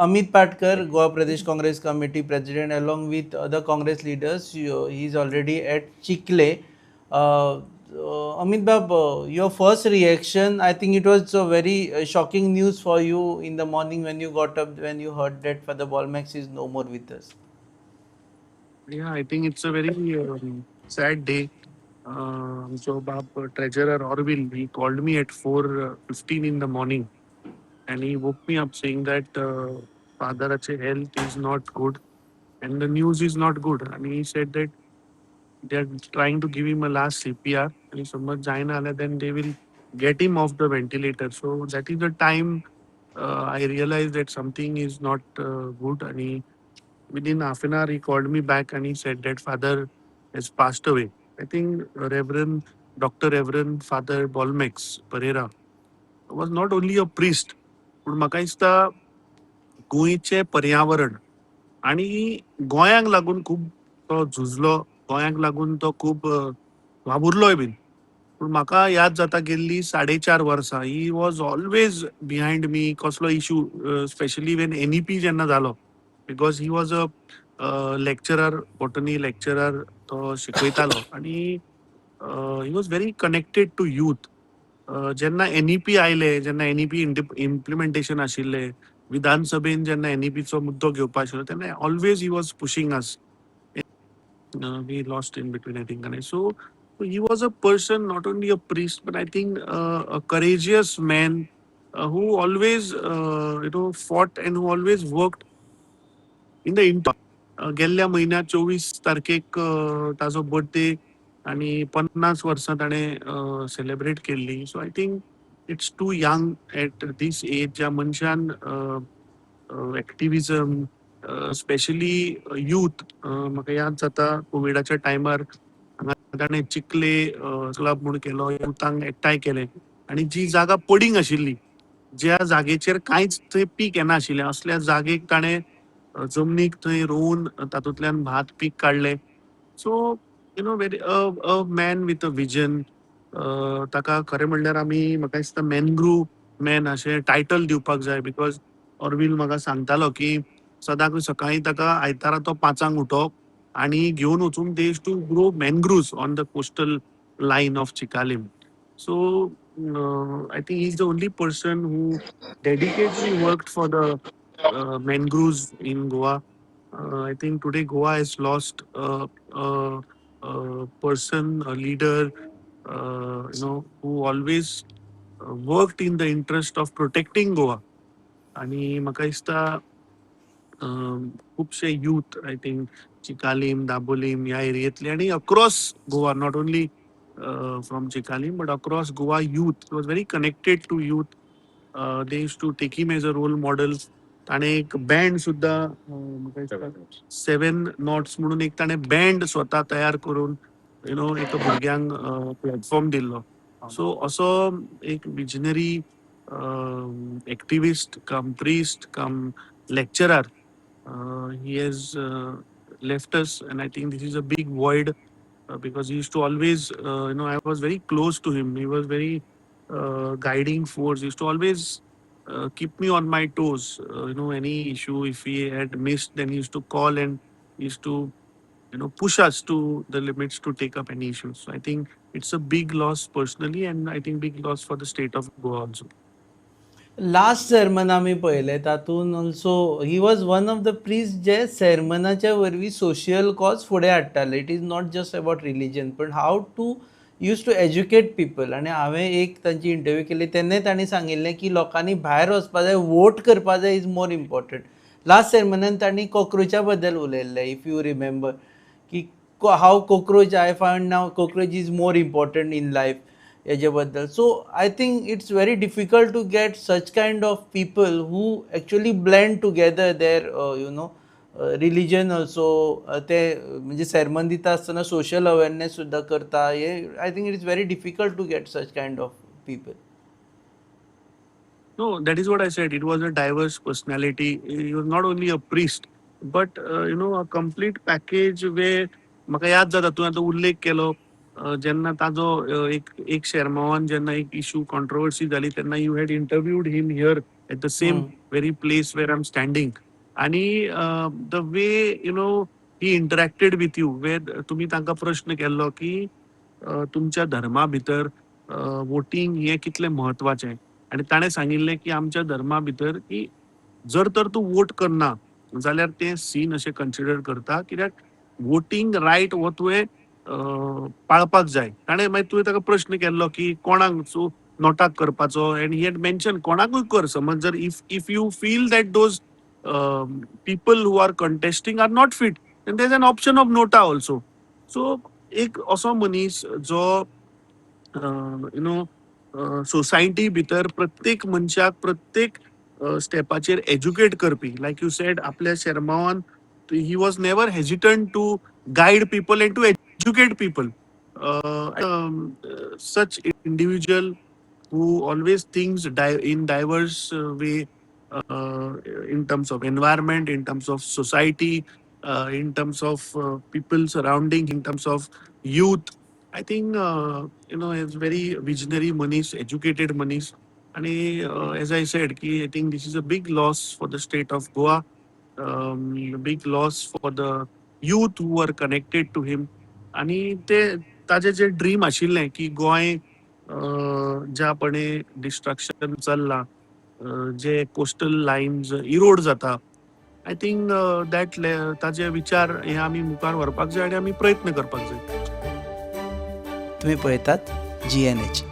Amit Patkar, Goa Pradesh Congress Committee President, along with other Congress leaders, he is already at Chikhale. Amit Bab, your first reaction, I think it was a very shocking news for you in the morning when you got up, when you heard that Father Bolmax is no more with us. Yeah, I think it's a very sad day. आमचो बाब treasurer Orville, he called me at 4:15 in the morning and he woke me up saying that father's health is not good and the news is not good. And he said that they are trying to give him a last CPR and समज जायना जाल्यार then they will get him off the ventilator. So that is the time I realized that something is not good. And he, within half an hour, he called me back and he said that father has passed away. I think Reverend Dr. Reverend Father Bolmax Pereira was not only a priest, पूण म्हाका दिसता गोंयचें पर्यावरण आनी गोंयांक लागून खूब तो झुजलो, गोंयांक लागून तो खूब वावुरलोय बीन. पूण म्हाका याद जाता गेल्ली 4.5 वर्सां he was always behind me. कसलो इशू, स्पेशली वेन एनईपी जेन्ना जालो, because he was a lecturer, botany lecturer, तो शिकयतालो आनी he was very connected to youth. जेन्ना एनईपी आयले, जेन्ना एनईपी इम्प्लिमेंटेशन आशिल्लें विधानसभेन, जेन्ना एनईपीचो मुद्दो घेवपा आशिल्लो तेन्ना always he was pushing us. We lost in between, I think. And so he was a person, not only a priest, but I think a courageous man who always fought and who always worked in the गेल्ल्या म्हयन्यात 24 तारखेक ताजो birthday आनी 50 वर्सां ताणें celebrate केल्ली. So I think it's too young at this age. ज्या मनशान एक्टिविजम, स्पेशली यूथ, म्हाका याद जाता कोविडाच्या टायमार हांगा ताणें चिखले क्लब म्हूण केलो, युथांक एकठांय केले आनी जी जागा पडींग आशिल्ली, ज्या जागेचेर कांयच थंय पीक येनाशिल्लें, असल्या जागेक ताणें जमनीक थंय रोवन तातूंतल्यान भात पीक काडलें. So very a man with a vision. ताका खरें म्हणल्यार आमी म्हाका दिसता मॅनग्रूव मॅन अशें टायटल दिवपाक जाय, because Orville म्हाका सांगतालो की सदांच सकाळीं ताका आयतारा तो 5 उठोवप आनी घेवन वचून they used to grow mangroves on the coastal line of Chicalim. So I think he is the only person who dedicatedly worked for the mangroves in Goa. I think today Goa has lost a person, a leader, who always worked in the interest of protecting Goa. आणि म्हाका दिसता खुबशे youth, I think Chicalim, Dabolim ह्या एरियेंतले आनी across Goa, not only from Chicalim but across Goa youth was very connected to youth. They used to take him as a role model. ताणें एक band सुद्दां, म्हाका दिसता सेवन नॉट्स म्हणून एक ताणें बँड स्वता तयार करून you know एका भुरग्यांक प्लॅटफॉर्म दिल्लो. सो असो एक visionary activist cum priest cum lecturer, he has left us and I think this is a big void because he used to always I was very close to him. He was very guiding force. He used to always keep me on my toes. Any issue if he had missed, then he used to call and he used to push us to the limits to take up any issues. So I think it's a big loss personally and I think big loss for the state of Goa also. Last sermon आमी पळयलें, तातूंत also he was one of the priest जे सरमनाच्या वरवीं social cause फुडें हाडटाले. It is not just about religion, पण how to use to educate people. आनी हांवें एक तांची इंटरव्यू केली तेन्नाय तांणी सांगिल्लें की लोकांनी भायर वचपा जाय, वोट करपा जाय is more important. Last सरमनान तांणी कॉक्रोचा बद्दल उलयल्लें, if you remember, की how cockroach, I find now cockroach is more important in life हेजे बद्दल. So I think it's very difficult to get such kind of people who actually blend together their religion also. ते म्हणजे sermon दिता आसतना social awareness सुद्दां करता हे. I think it is very difficult to get such kind of people. No, that is what I said. It was a diverse personality. He was not only a priest, but a complete package where म्हाका याद जाता तूं आतां उल्लेख केलो, जेन्ना ताजो एक एक शेरमावान जेन्ना एक इशू कॉन्ट्रोवर्सी जाली तेन्ना you had interviewed him here at the same very place where I am standing. आणि the way he interacted with you, where तुमी तांकां प्रश्न केल्लो की तुमच्या धर्मा भितर वोटींग हें कितलें म्हत्वाचें, आनी ताणें सांगिल्लें की आमच्या धर्मा भितर की जर तर तूं वोट करना जाल्यार तें सीन अशें कन्सिडर करता, कित्याक वोटींग रायट हो तुवें पाळपाक जाय. ताणें मागीर तुवें ताका प्रश्न केल्लो की कोणाक सो नोटाक करपाचो, एंड he had mention कोणाकूय कर, समज जर if you feel that those people who are contesting are not fit, then there is an option of NOTA also. So एक असो मनीस जो you know society भितर प्रत्येक मनशाक प्रत्येक स्टेपाचेर एज्युकेट करपी, लायक you said, आपल्या शेरमावान he was never hesitant to guide people and to educate people. Such individual who always thinks in diverse way, in terms of environment, in terms of society, in terms of people surrounding, in terms of youth. I think is very visionary मनीस, educated मनीस. आणि as I said की I think this is a big loss for the state of Goa, big loss for the youth who are connected to him. आणि ते ताजे जे dream आशिल्लें की Goa ज्यापणे destruction चल्लां, जे कोस्टल लायन्स इरोड जाता, I think that ताजे विचार हे आमी मुखार व्हरपाक जाय आनी आमी प्रयत्न करपाक जाय. तुम्ही पळयतात जीएनएच.